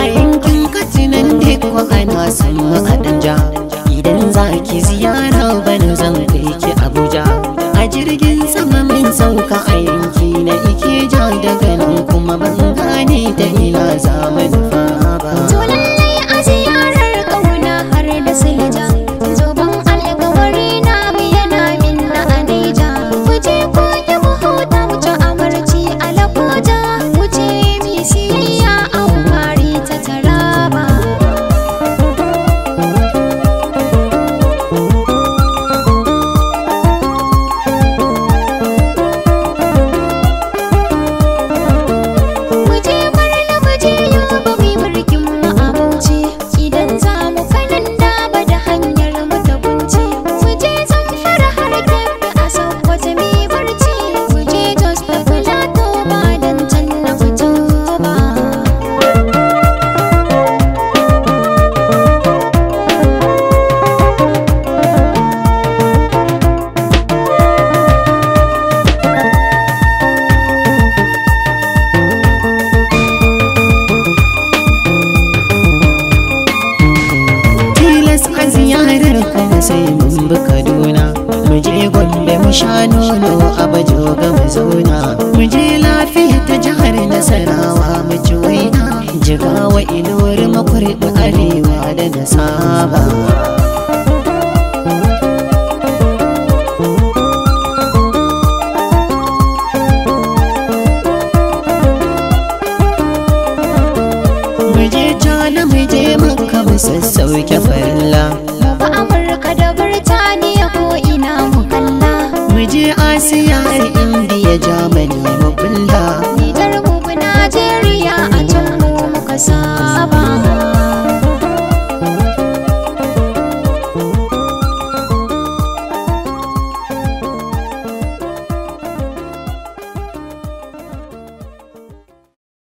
A yankin Katsinan Dikko ana son mu a Danja. Idan za ki ziyara bana zan kai ki Abuja. A jirgin sama mun sauka a yanki na Ikeja, daga nan kuma ban gane ta ina za mu nufa ba. To lallai a ziyarar ƙauna har da Silja, zoben alkawari na mu yana min na a Naija. Mu je kogi mu huta mu ci amarci a Lokoja, mu je mu yi siyayya a Wumari ta Taraba. Mu je Barna mu je Yobe mu yi birkin mu a Bauchi, idan za mu kanan daba da hanyar mu ta Kunci. Mu je Zamfara har Kebbi a Sokoto mu yi barci, mu je Jos da Filato ba dan can na fito ba. Tilas a ziyarar kuma sai mun bi Kaduna. Mu je Gombe mu sha nono a Bajoga mu zauna. Mu je lafiya ta jihar Nasarawa mu ci waina. Jigawa Ilori Makurdi Arewa da Nasaba. Mu je Cana mu je Makka mu sassauke farilla. Mu bi Amurka da Birtaniya ko ina mu kalla. Mu je Asiya har Indiya Germany mu bulla.